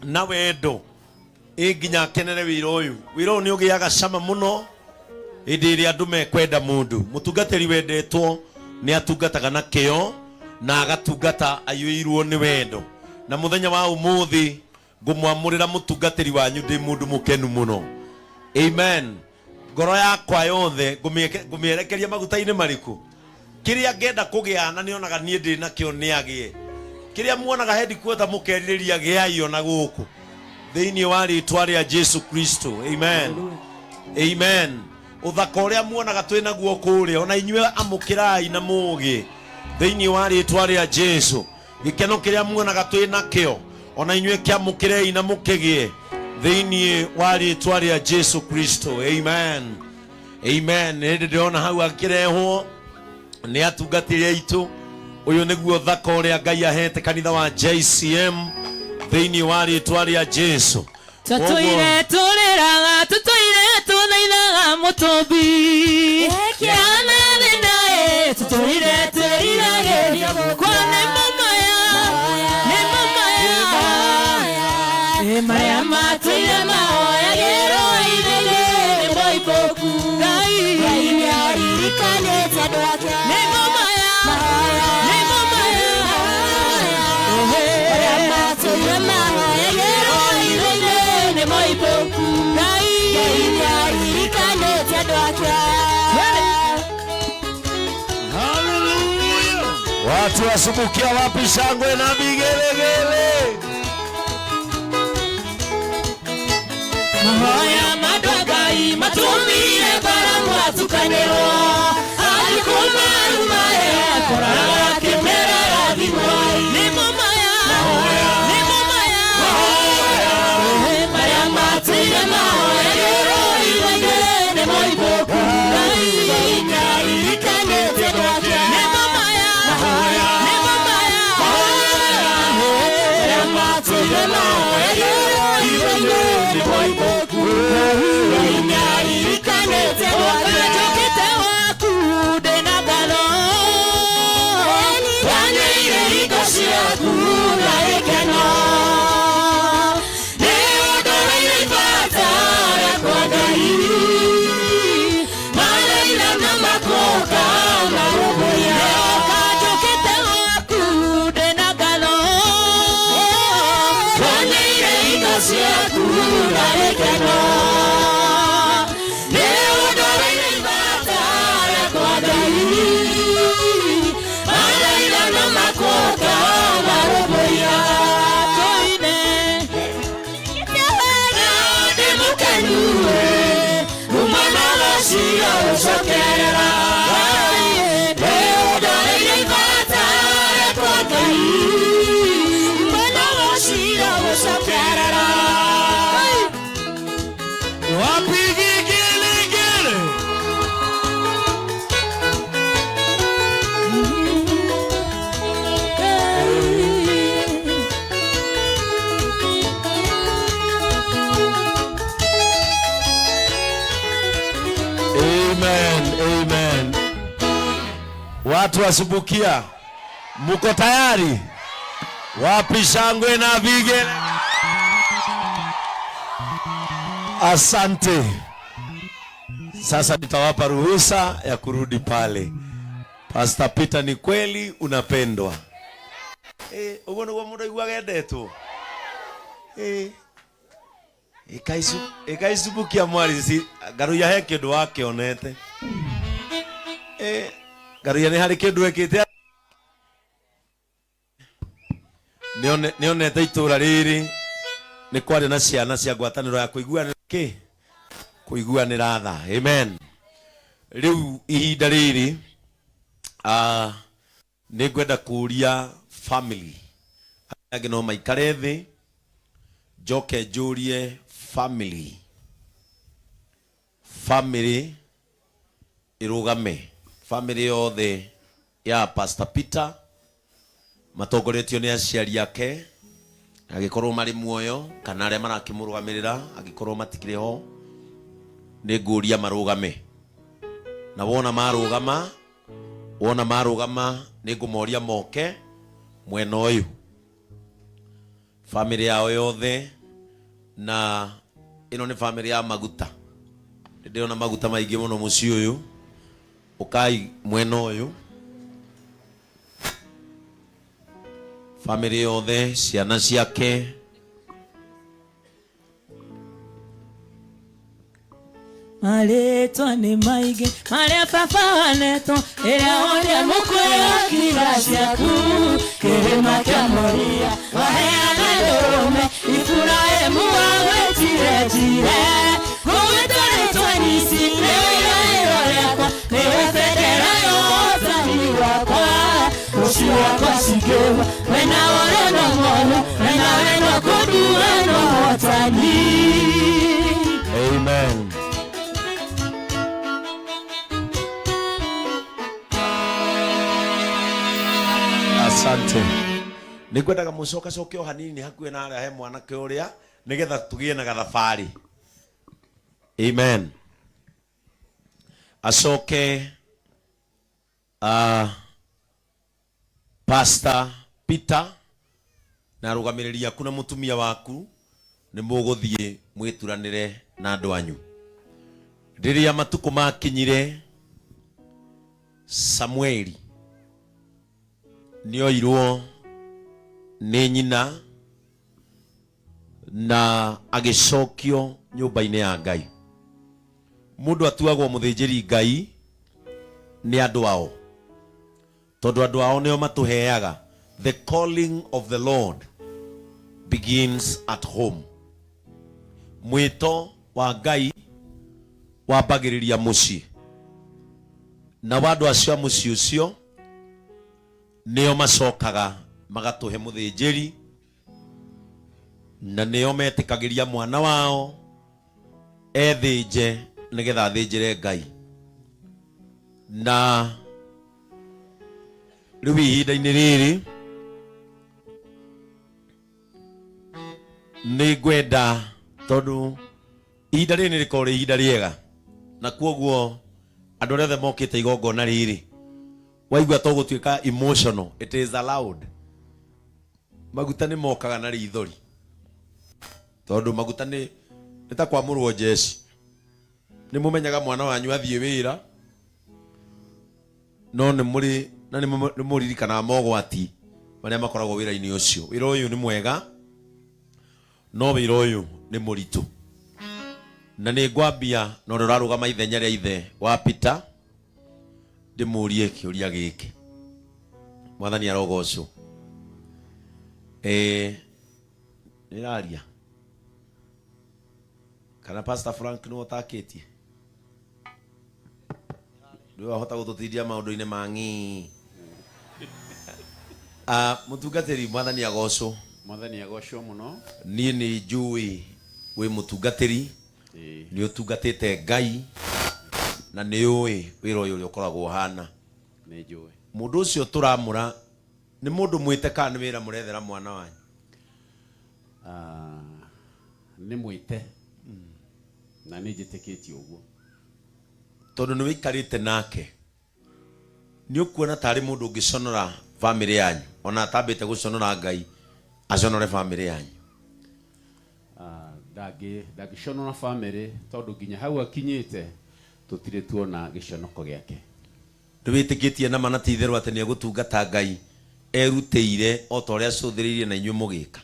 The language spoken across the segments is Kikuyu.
Na wendo ĩ nginya akenere wĩra ũyũ. Wĩra ũyũ nĩ ũgĩaga cama mũno hĩndĩ ĩrĩa andũ mekwenda mũndũ. Mũtungatĩri wendetwo nĩ atungataga na kĩyo na agatungata aiyũirwo nĩ wendo. Na mũthenya wa ũmũthĩ ngũmwamũrĩra mũtungatĩri wanyu ndĩ mũndũ mũkenu mũno. Amen. Ngoro yakwa yothe ngũmĩerekeria maguta-inĩ marĩkũ? Kĩrĩa ngenda kũgĩa na nĩonaga niĩ ndĩ nakĩo nĩ agĩe. Kĩrĩa muonaga headquarter mũkerirĩria gĩai ona gũkũ. Thĩinĩ wa rĩtwa rĩa Jesu Kristo. Amen. Amen. Ũthaka ũrĩa muonaga twĩ naguo kũrĩa ona inyuĩ amũkĩrai na mũgĩ thĩinĩ wa rĩtwa rĩa Jesu. Gĩkeno kĩrĩa muonaga twĩ nakĩo ona inyuĩ kĩamũkĩrei na mũkĩgĩe thĩinĩ wa rĩtwa rĩa Jesu Kristo. Amen. Amen. Hĩndĩ ndĩrona hau akĩrehwo nĩ atungatĩri aitũ. Ũyũ nĩguo thaka ũrĩa Ngai ahete kanitha wa JCM thĩinĩ wa rĩtwa rĩa Jesu. Tũtũire tũrĩraga, tũtũire tũthaithaga mũtũmbi. Kĩana thĩna ĩ, tũtũire twĩriragĩria gũkua. Nĩmo maya, nĩmo maya, ĩ marĩa matũire mahoyagĩrwo ithuĩ nĩ moimbũku. Ngai nĩaririkanĩte andũ ake. Nĩmo maya, nĩmo maya, marĩa matũire mahoyagĩrwo ithuĩ nĩ moimbũku. Ngai nĩaririkanĩte andũ ake. Hallelujah. Watu wasubukia wapi shangwe na vigelegele? Mahoya mandũ Ngai matũmire bara mwatukanĩrwo angĩkũmarumae akoraga akĩmera rathimwo. Nĩmo maya, nĩmo maya, marĩa matũire mahoyagĩrwo ithuĩ nĩ moimbũku. Ngai nĩaririkanĩte andũ ake. Nĩmo maya, nĩmo maya, marĩa matũire mahoyagĩrwo ithuĩ nĩ moimbũku. Ngai nĩaririkanĩte andũ ake. Njũkĩte waku ndĩna ngatho, wanĩire hingo ciaku na gĩkeno. Nĩ ũndũrĩire ibata rĩakwa Ngai, maraira na makũka marũmbũiya. Njũkĩte waku ndĩna ngatho, wanĩire hingo ciaku na gĩkeno. Nĩ ũndũrĩire ibata rĩakwa Ngai, maraira na makũka marũmbũiya. Tũine ndĩ mũkenu uma na rũciũ rũcokerera. Nĩ ũndũrĩire ibata rĩakwa Ngai, uma na rũciũ rũcokerera. Wapi vigelegele? Amen, amen. Watu wasubukia, muko tayari? Wapi shangwe na vigele? Asante. Sasa nitawapa ruhusa ya kurudi pale. Pastor Peter, ni kweli unapendwa. Uguo niguo mundu aiguaga endetwo. Ĩkaicubukia mwari ci ngaruia he kĩndũ wakĩonete. Ngaruia nĩ harĩ kĩndũ ekĩte. Nĩonete itũra rĩrĩ nĩ kwarĩ na ciana cia ngwatanĩro ya kũiguanĩra kĩ? Kũiguanĩra tha. Amen. Rĩu ihinda rĩrĩ nĩ ngwenda kũria family arĩa angĩ no maikare thĩ, njoke njũrie family, family ĩrũgame, family yothe ya Pastor Peter matongoretio nĩ aciari ake angĩkorwo marĩ muoyo kana arĩa marakĩmũrũgamĩrĩra angĩkorwo matikĩrĩ ho, nĩ ngũria marũgame. Na wona marũgama, wona marũgama nĩ ngũmoria moke mwena ũyũ, family yao yothe. Na ĩno nĩ bamĩrĩ ya maguta. Nĩ ndĩrona maguta maingĩ mũno mũciĩ ũyũ. Ũkai mwena ũyũ. Bamĩrĩ yothe, ciana ciake. Marĩtwa nĩ maingĩ marĩa baba wanetwo ĩrĩa wothe mũkũyũ kira ciaku kĩrĩma kĩa Moria waheana ndũrũme Iburahĩmu wagwĩtire njire gũgwĩtwo rĩtwa nisi nĩwe iraĩro rĩakwa nĩwe bendera ya ũhotani wakwa rũciũ wakwa cingĩwa wena ũrĩa no mono wena wendo kũndua no hotani. Amen. Asante. Nĩ ngwendaga mũcokacoke o hanini hakuhĩ na harĩa he mwanake ũrĩa nĩgetha tũgĩe na gathabarĩ. Amen. Acoke Pastor Peter na arũgamĩrĩri aku na mũtumia waku nĩ mũgũthiĩ mwĩturanĩre na andũ anyu. Rĩrĩa matukũ makinyire, Samueli nĩoirwo nĩ nyina na agĩcokio nyũmba-inĩ ya Ngai. Mũndũ atuagwo mũthĩnjĩri Ngai nĩ andũ ao, tondũ andũ ao nĩo matũheaga. The calling of the Lord begins at home. Mwĩto wa Ngai wambagĩrĩria mũciĩ, nao andũ acio a mũciĩ ũcio nĩo macokaga magatũhe mũthĩnjĩri, na nĩo metĩkagĩria mwana wao ethĩnje nĩgetha athĩnjĩre Ngai. Na rĩu ihinda-inĩ rĩrĩ nĩ ngwenda, tondũ ihinda rĩrĩ nĩ rĩkorwo rĩ ihinda rĩega, na kuoguo andũ arĩa othe mokĩte igongona rĩrĩ, waigua to gũtuĩka emotional, it is allowed. Maguta nĩ mokaga na rĩithori, tondũ maguta nĩ ta kwamũrwo njeci. Nĩ mũmenyaga mwana wanyu athiĩ wĩra, no nĩ mũrĩ na nĩ mũririkanaga mogwati marĩa makoragwo wĩra-inĩ ũcio. Wĩra ũyũ nĩ mwega, no wĩra ũyũ nĩ mũritũ. Na nĩ ngwambia na ũrĩa ũrarũgama ithenya rĩa ithe wa Peter, ndĩmũrie kĩũria gĩkĩ. Mwathani arogocwo. Nĩraria kana Pastor Frank nĩwe ũtakĩtie? Nĩwe wahota gũtũtindia maũndũ-inĩ ma ng'ii. Mũtungatĩri, Mwathani agocwo. Mwathani agocwo mũno. Niĩ nĩ njũĩ wĩ mũtungatĩri, nĩ ũtungatĩte Ngai, na nĩ ũĩ wĩra ũyũ ũrĩa ũkoragwo ũhana. Nĩ njũĩ. Mũndũ ũcio tũramũra nĩ mũndũ mwĩte kana nĩ wĩra mũrethera mwana wanyu? Nĩ mwĩte na nĩ njĩtĩkĩtie ũguo. Tondũ nĩ wĩikarĩte nake, nĩ ũkuona tarĩ mũndũ ũngĩconora bamĩrĩ yanyu, ona atambĩte gũconora Ngai, aconore bamĩrĩ yanyu? Ndangĩconora bamĩrĩ, tondũ nginya hau akinyĩte tũtirĩ tuona gĩconoko gĩake. Nĩ wĩtĩkĩtie nama na ti itherũ atĩ nĩ egũtungata Ngai erutĩire o ta ũrĩa acũthĩrĩirie na inyuĩ mũgĩka?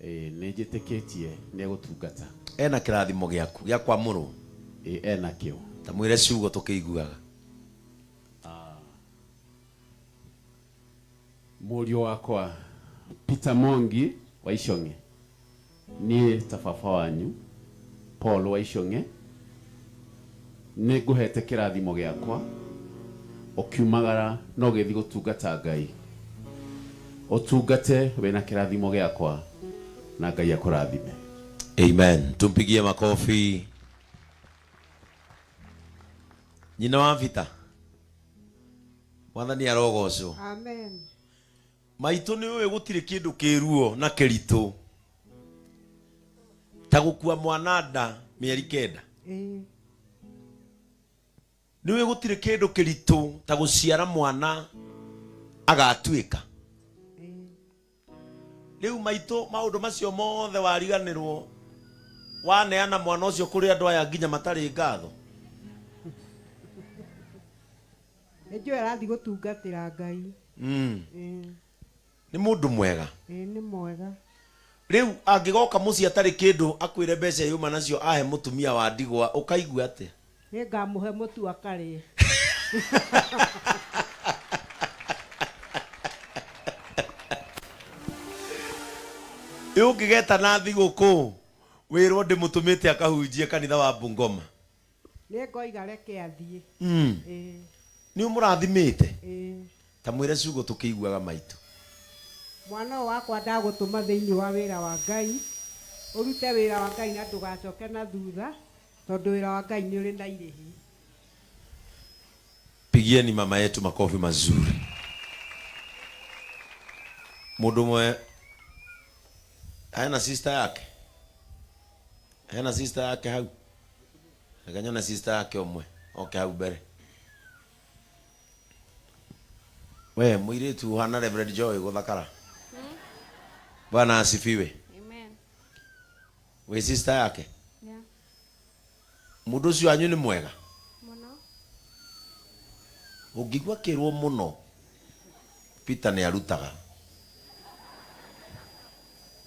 Ĩĩ, nĩ njĩtĩkĩtie nĩ egũtungata. Ena kĩrathimo gĩaku gĩa kwamũrwo? Ĩĩ, ena kĩo. Ta mwĩre ciugo tũkĩiguaga. Mũriũ wakwa Peter Mwangi wa Icong'e, niĩ ta baba wanyu Paul wa Icong'e, nĩ ngũhete kĩrathimo gĩakwa ũkiumagara na ũgĩthiĩ gũtungata Ngai. Ũtungate wĩna kĩrathimo gĩakwa na Ngai akũrathime. Amen. Tumpigie makofi. Nyina wa Peter, Mwathani arogocwo. Amen. Maitũ, nĩ ũĩ gũtirĩ kĩndũ kĩruo na kĩritũ ta gũkua mwana nda mĩeri 9? Ĩĩ. Nĩ ũĩ gũtirĩ kĩndũ kĩritũ ta gũciara mwana agatuĩka? Ĩĩ. Rĩu maitũ, maũndũ macio mothe wariganĩrwo. Waneana mwana ũcio kũrĩ andũ aya nginya matarĩ ngatho. Nĩ njũĩ arathiĩ gũtungatĩra Ngai. Ĩĩ. Nĩ mũndũ mwega. Ĩĩ nĩ mwega. Rĩu angĩgoka mũciĩ atarĩ kĩndũ akwĩre mbeca yuma nacio ahe mũtumia wa ndigwa ũkaigua atĩa? Nĩ ngamũhe mũtu akarĩe. Ĩ ũngĩgeta na thigũkũ wĩrwo ndĩmũtũmĩte akahunjie kanitha wa Bungoma? Nĩ ngoiga reke athiĩ. Ĩĩ. Nĩ ũmũrathimĩte? Ĩĩ. Ta mwĩre ciugo tũkĩiguaga maitũ. Mwana ũyũ wakwa ndagũtũma thĩinĩ wa wĩra wa Ngai, ũrute wĩra wa Ngai na ndũgacoke na thutha, tondũ wĩra wa Ngai nĩ ũrĩ na irĩhi. Pigieni mama yetu makofi mazuri. Mũndũ ũmwe hena sister yake, hena sister yake hau, reke nyone sister yake ũmwe oke hau mbere. We mũirĩtu ũhana Reverend Joy gũthakara. Bwana asifiwe. Amen. Wĩ sister yake? Yeah. Mũndũ ũcio wanyu nĩ mwega? Mũno. Ũngĩigua akĩrwo mũno, Peter nĩ arutaga.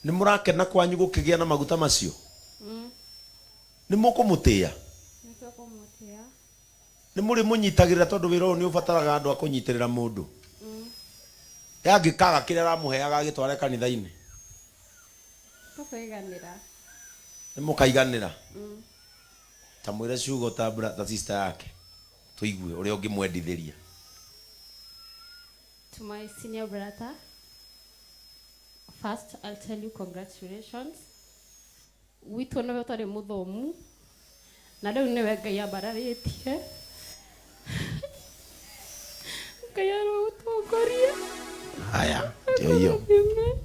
Nĩ mũrakena kwanyu gũkĩgĩa na maguta macio? Nĩ mũkũmũtĩĩa? Nĩ tũkũmũtĩĩa. Nĩ mũrĩmũnyitagĩrĩra tondũ wĩra ũyũ nĩ ũbataraga andũ a kũnyitĩrĩra mũndũ? Ĩ angĩkaga kĩrĩa aramũheaga agĩtware kanitha-inĩ? Tũkaiganĩra. Nĩ mũkaiganĩra? Ta mwĩre ciugo ta ta sister yake tũigue ũrĩa ũngĩmwendithĩria. To my senior brother, first I'll tell you congratulations. Witũ nĩwe ũtarĩ mũthomu na rĩu nĩwe Ngai ambararĩtie. Ngai arogũtongoria. Haya, ndio hiyo. Akũrathime.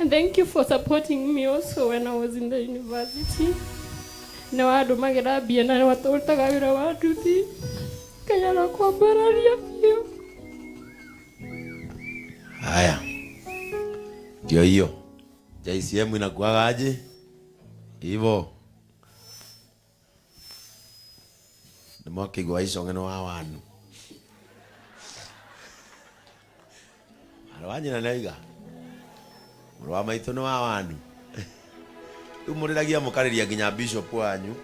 And thank you for supporting me also when I was in the university. Nĩ wandũmagĩra mbia na nĩ watũrutaga wĩra wa nduthi. Ngai arokwambararia biũ. Haya, ndio hiyo. JCM inakuwaga aje hivyo? Nĩ mwakĩigua iconge nĩ wa wanu. Mwarĩ wa nyina nĩ oiga mũrũ wa maitũ nĩ wa wanu. Rĩu mũrĩragia mũkarĩria nginya bishop wanyu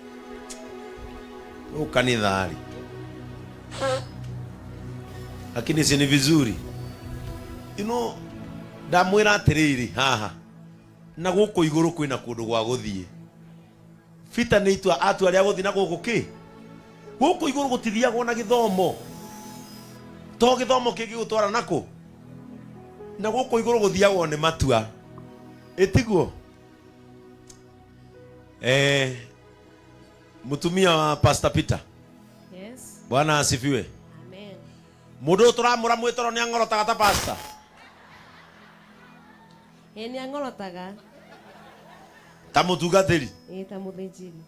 rĩu kanitha rĩ, lakini si ni vizuri ndamwĩra atĩrĩrĩ haha na gũkũ igũrũ kwĩna kũndũ gwa gũthiĩ. Peter nĩ itua atua rĩa gũthiĩ na gũkũ kĩ gũkũ igũrũ gũtithiagwo na gĩthomo, to gĩthomo kĩngĩgũtwara nakũ na gũkũ igũrũ gũthiagwo nĩ matua, ĩtiguo? Mũtumia wa Pastor Peter. Yes. Bwana asifiwe. Amen. Mũndũ ũyũ tũramũra mwĩtoro nĩ ang'orotaga ta pastor. Ĩĩ nĩ ang'orotaga. Ta mũtungatĩri. Ĩĩ ta mũthĩnjĩri.